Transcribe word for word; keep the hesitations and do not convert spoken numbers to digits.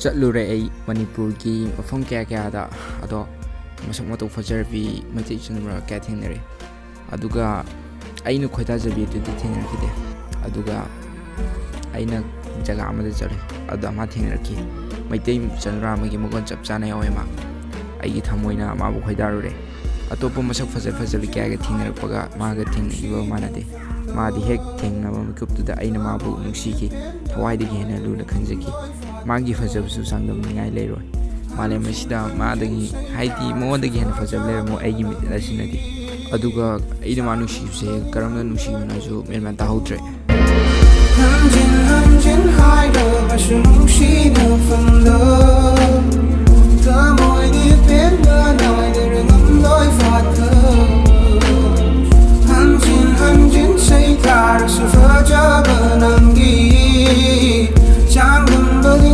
ꯆꯠꯂꯨꯔꯦ ꯑꯩ ꯃꯅꯤꯄꯨꯔꯒꯤ ꯃꯐꯝ ꯀꯌꯥ ꯀꯌꯥꯗ꯫ ꯑꯗꯣ ꯃꯁꯛ ꯃꯇꯧ ꯐꯖꯔꯕꯤ ꯃꯩꯇꯩ ꯏꯆꯜ ꯅꯨꯄꯥ ꯀꯌꯥ ꯊꯦꯡꯅꯔꯦ꯫ ꯑꯗꯨꯒ ꯑꯩꯅ ꯈꯣꯏꯗꯥꯖꯕꯤ ꯑꯗꯨꯗꯤ ꯊꯦꯡꯅꯔꯛꯈꯤꯗꯦ꯫ ꯑꯗꯨꯒ ꯑꯩꯅ ꯖꯒꯥ ꯑꯃꯗ ꯆꯠꯂꯦ, ꯑꯗꯨꯗ ꯃꯥ ꯊꯦꯡꯅꯔꯛꯈꯤ꯫ ꯃꯩꯇꯩ ꯃꯆꯥꯅꯨꯄꯥ ꯑꯃꯒꯤ ꯃꯒꯨꯟ ꯆꯞ ꯆꯥꯅ ꯌꯥꯎꯋꯦ ꯃꯥ꯫ ꯑꯩꯒꯤ ꯊꯃꯣꯏꯅ ꯃꯥꯕꯨ ꯈꯣꯏꯗꯥꯔꯨꯔꯦ꯫ ꯑꯇꯣꯞꯄ ꯃꯁꯛ ꯐꯖ ꯐꯖꯕ ꯀꯌꯥꯒ ꯊꯦꯡꯅꯔꯛꯄꯒ ꯃꯥꯒ ꯊꯦꯡꯅꯈꯤꯕ ꯃꯥꯟꯅꯗꯦ꯫ ꯃꯥꯗꯤ ꯍꯦꯛ ꯊꯦꯡꯅꯕ ꯃꯤꯀꯨꯞꯇꯨꯗ ꯑꯩꯅ ꯃꯥꯕꯨ ꯅꯨꯡꯁꯤꯈꯤ, ꯊꯋꯥꯏꯗꯒꯤ ꯍꯦꯟꯅ ꯂꯨꯅ ꯈꯟꯖꯈꯤ꯫ ꯃꯥꯒꯤ ꯐꯖꯕꯁꯨ ꯆꯥꯡꯗꯝꯅꯤꯡꯉꯥꯏ ꯂꯩꯔꯣꯏ꯫ ꯃꯥꯂꯦꯝ ꯑꯁꯤꯗ ꯃꯥꯗꯒꯤ, ꯍꯥꯏꯗꯤ, ꯃꯉꯣꯟꯗꯒꯤ ꯍꯦꯟꯅ ꯐꯖꯕ ꯂꯩꯔꯝꯃꯣꯏ ꯑꯩꯒꯤ ꯃꯤꯠ ꯑꯁꯤꯅꯗꯤ꯫ ꯑꯗꯨꯒ ꯑꯩꯅ ꯃꯥ ꯅꯨꯡꯁꯤꯕꯁꯦ ꯀꯔꯝꯅ ꯅꯨꯡꯁꯤꯕꯅꯣꯁꯨ ꯃꯦꯟ ꯃꯥꯟ ꯇꯥꯍꯧꯗ꯭ꯔꯦ꯫ ꯍꯟꯖꯤꯟ ꯍꯟꯖꯤꯟ ꯍꯥꯏꯔꯕꯁꯨ ꯅꯨꯡꯁꯤꯅꯐꯝꯗꯣ ꯊꯃꯣꯏꯗꯤ ꯄꯦꯟꯕ ꯅꯥꯏꯗꯅ ꯉꯝꯂꯣꯏ ꯐꯥꯊ꯫ ꯍꯟꯖꯤꯟ ꯍꯟꯖꯤꯟ ꯁꯩꯊꯥꯔꯁꯨ ꯐꯖꯕ ꯅꯪꯒꯤ ꯆꯥꯡꯗꯝꯕꯗꯤ